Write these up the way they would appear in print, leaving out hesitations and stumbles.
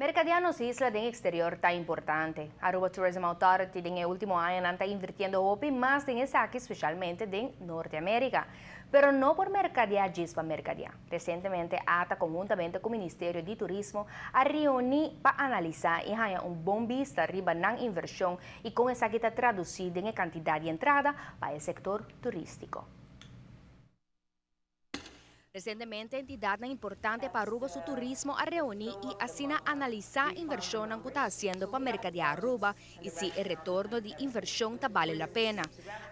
Mercadea nos isla den exterior ta importante. Aruba Tourism Authority den e ultimo añanan ta invirtiendo hopi mas den esaki, especialmente den Norte America. Pero no por mercadea djis pa mercadea. Recientemente ATA conhuntamente cu Ministerio di Turismo a reuni pa analisa y haya un bon bista riba nan inversion y con esaki ta traduci den e cantidad di entrada pa e sector turistico. Recientemente entidadnan importante pa Aruba su turismo a reuni y asina analisa inversionnan cu ta haciendo pa mercadea Aruba y si e retorno di inversion ta bale la pena.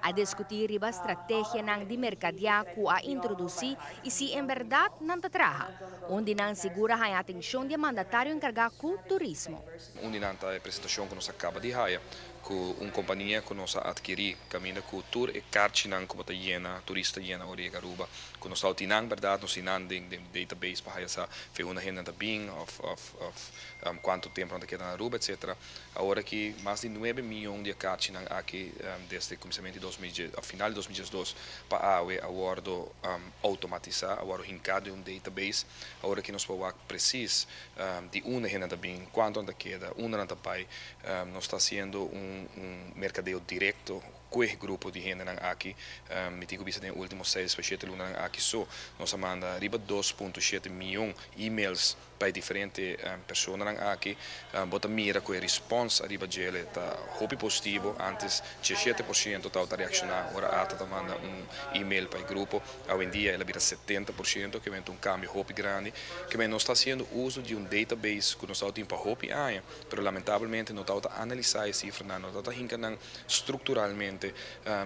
A discuti riba strategianan di mercadea cu a introduci y si en berdad nan ta traha. Un di nan sigur a haya atencion di e mandatario encarga cu turismo. Un di nan ta e presentacion cu nos a caba di haya cu un compania cu nos a adkiri caminda cu tur e carchinan cu bo ta yena, turista yena ora yega Aruba, cu nos ta tin nan berdad, nos tin nan den den database pa haya sa fe unda hendenan ta bin of of of cuanto tempo nan ta keda na Aruba etcetera. Awor aki mas di nuebe miyon di e carchinan aki desde cuminsamento di 2010 of final di 2012 pa awe a wordo automatisa, a wordo hinca den un database. Awor aki nos por wak precies di unda hendenan ta bin, cuanto nan ta keda, unda nan ta bay. Nos ta haciendo un un mercadeo directo cu e grupo di hendenan aki. Mi tin cu bisa den e ultimo seis pa shete lunanan aki so nos a manda riba 2.7 miyon emails pa e diferente personanan aki. Bo ta mira cu e respons ariba djele ta hopi positivo. Antes 17% tabata reacciona ora ATA ta manda un email pa e grupo. Awendia el a bira 70%, ke men ta un cambio hopi grandi. Ke men nos ta haciendo uso di un database cu nos tabatin pa hopi aña, pero lamentablemente no tabata analisa e cifranan, no tabata hinca nan structuralmente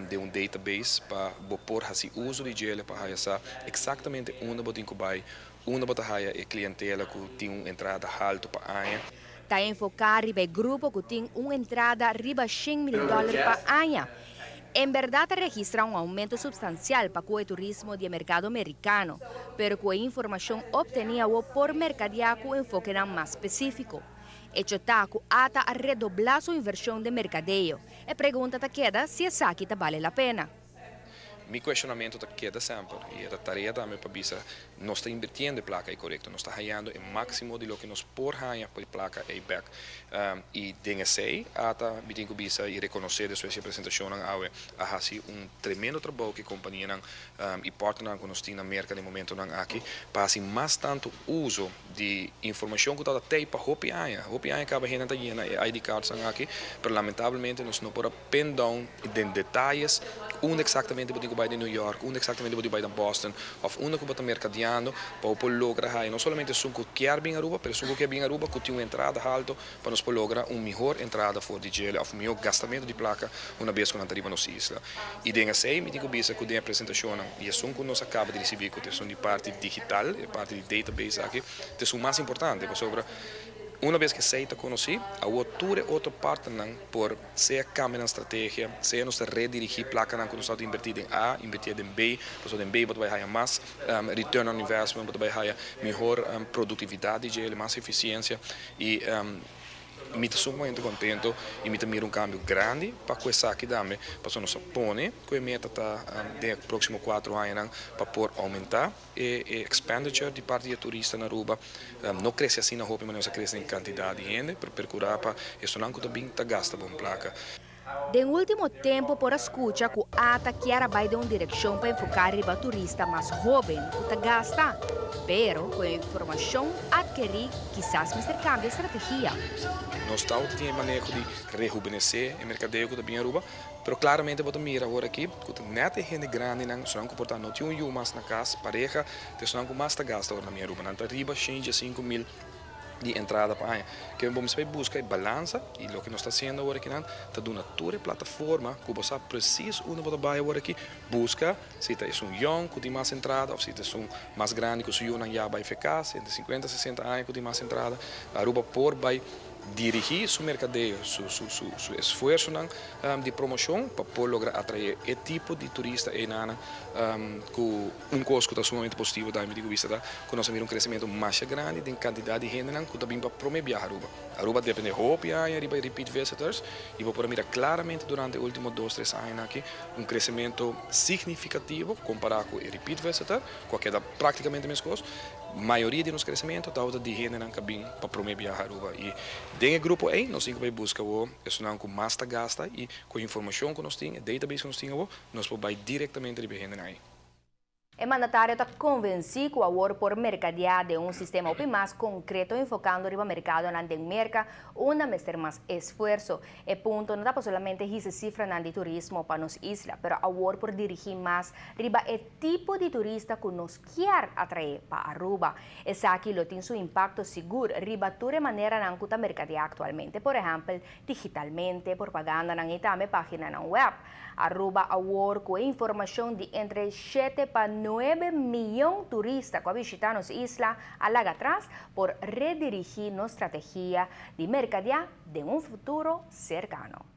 den un database pa bo por haci uso di djele pa haya sa exactamente unda bo tin cu bay, unda bo ta haya e clientela cu tin un entrada halto pa aña. Ta enfoca riba e grupo cu tin un entrada riba 100 mil dollar pa aña. En berdad a registra un aumento substancial pa cu e turismo di mercado Mericano, pero cu e informacion obteni por mercadea cu enfokenan mas specifico. Hecho ta cu ATA a redobla su inversion di mercadeo. E pregunta ta keda si esaki ta bale la pena. Mi cuestionamento ta keda semper y e tarea tambe pa bisa: nos ta invirtiendo e placa ey corecto, nos ta hayando e maximo di loke nos por haya pa e placa ey back? Y den esey ATA, mi tin cu bisa y reconoce despues di e presentacion awe, a haci un tremendo trabou cu companianan y partnernan cu nos tin na Merca den momentonan aki pa haci mas tanto uso di informacion cu ta tey pa hopi aña. Hopi aña caba hende ta yena e ID cards aki, pero lamentablemente nos no por a pin down den detayes unda exactamente bo tin cu bay di New York, unda exactamente bo tin bay na Boston, of unda cu bo ta mercadeando pa por logra haya no solamente esun cu kier bin Aruba, pero esun cu kier bin Aruba cu tin un entrada halto, pa nos por logra un mihor entrada for di djele of mihor gastamento di placa un bes cu nan ta riba nos isla. Y den esey mi tin cu bisa cu den e presentacion y esun cu nos a caba di ricibi, cu ta esun di parti digital, e parti di database aki, ta esun mas importante, pasobra un bes cu esey ta conoci, awor tur e otro partnernan por sea cambia nan strategia, sea nos ta redirigi placanan cu nos ta inverti den A, inverti den B, pasobra den B bo ta bay haya mas return on investment, bo ta bay haya mihor productividad di djele, mas eficiencia y mi ta sumamente contento y mi ta mira un cambio grandi pa cu esaki tambe, pasobra nos a pone cu e meta ta den e proximo 4 añanan pa por aumenta e expenditure di parti di turista na Aruba, no crece asina hopi manera nos a crece den cantidad di hende, pero percura pa esunnan cu ta bin ta gasta bon placa. Den ultimo tempo por a scucha cu ATA kier a bay den un direccion pa enfoca riba turista mas hoben cu ta gasta. Pero cu e informacion adkeri kisas mester cambia strategia. Nos ta tin maneho di rehubenece e mercadeo cu ta bin Aruba, pero claramente bo ta mira awor aki cu ta net e hende grandinan, esunnan cu por ta no tin un yiu mas na cas, pareha, ta esunnan cu mas ta gasta awor na mi Aruba. Nan ta riba 105 mil di entrada pa aña. Cu bo mester busca e balansa y loke nos ta haciendo awor aki nan ta duna tur e plataforma cu bo sa precies unda bo ta bay awor aki busca si ta un young cu tin mas entrada of si ta un mas grandi cu su yiunan ya bay for cas entre 50 60 aña cu tin mas entrada. Aruba por bay. Dirigi su mercadeo, su esfuersonan di promocion pa por logra atrae e tipo di turista eynan, cu un cos cu ta sumamente positivo tambe di vista ta cu nos a mira un crecemento mas grandi den cantidad di hendenan cu ta bin pa prome biaha Aruba. Aruba a depende hopi aña riba repeat visitors y bo por mira claramente durante e ultimo 2, 3 aña aki un crecemento significativo compara cu e repeat visitor, cu a keda practicamente mescos. Mayoria di nos crecemento ta di hendenan cu bin pa prome biaha Aruba y den e grupo ey nos tin cu bay busca esunnan cu mas ta gasta y cu e informacion cu nos tin, e database cu nos tin, nos por bay directamente riba hendenan ey. E mandatario ta convenci cu awor por mercadea den un sistema mas concreto, enfocando riba mercadonan den Merca, unda mester mas esfuerso. E punto no ta solamente e cifranan di turismo pa nos isla, pero awor por dirigi mas riba e tipo di turista cu nos kier atrae pa Aruba. Esaki lo tin su impacto sigur riba tur maneranan cu ta mercadea actualmente, por ehempel, digitalmente, propagandanan y tambe paginanan web. Aruba awor cu informacion di entre 7 pa 9 miyon turista cu a bishita nos isla a laga atras, por redirigi nos strategia di mercadea den un futuro cercano.